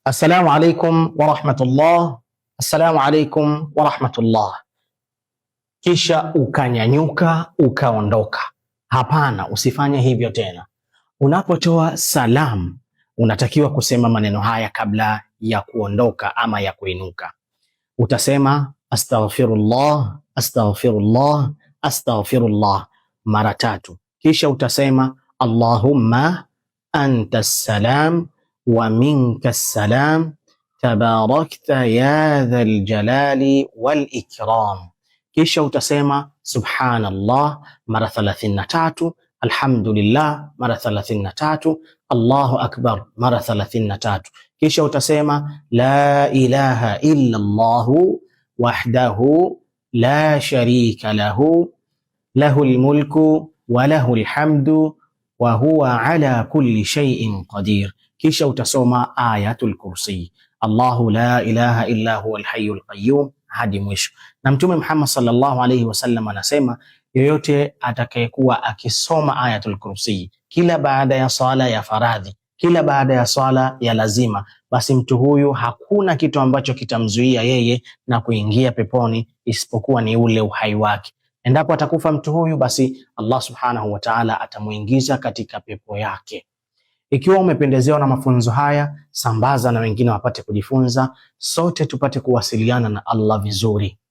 Assalamu alaikum wa rahmatullah, assalamu alaikum wa rahmatullah, kisha ukanyanyuka ukaondoka. Hapana, usifanye hivyo tena. Unapotoa salamu unatakiwa kusema maneno haya kabla ya kuondoka ama ya kuinuka. Utasema astaghfirullah, astaghfirullah, astaghfirullah mara tatu, kisha utasema allahumma anta salam wa minka salam tabarakta ya dhal jalali wal ikram. Kisha utasema subhanallah mara 33, alhamdulillah mara 33, Allahu akbar mara 33. Kisha utasema la ilaha illa Allahu wahdahu la sharika lahu lahul mulku wa lahul hamdu wa huwa ala kulli shay'in qadir. Kisha utasoma ayatul kursi, Allahu la ilaha illa huwa alhayyul qayyum hadi mwisho. Na Mtume Muhammad sallallahu alayhi wasallam anasema yoyote atakayekuwa akisoma ayatul kursi kila baada ya sala ya faradhi, kila baada ya sala ya lazima, basi mtu huyu hakuna kitu ambacho kitamzuia yeye na kuingia peponi isipokuwa ni ule uhai wake. Endapo atakufa mtu huyu, basi Allah subhanahu wa ta'ala atamuingiza katika pepo yake. Ikiwa umependezewa na mafunzo haya, sambaza na wengine wapate kujifunza, sote tupate kuwasiliana na Allah vizuri.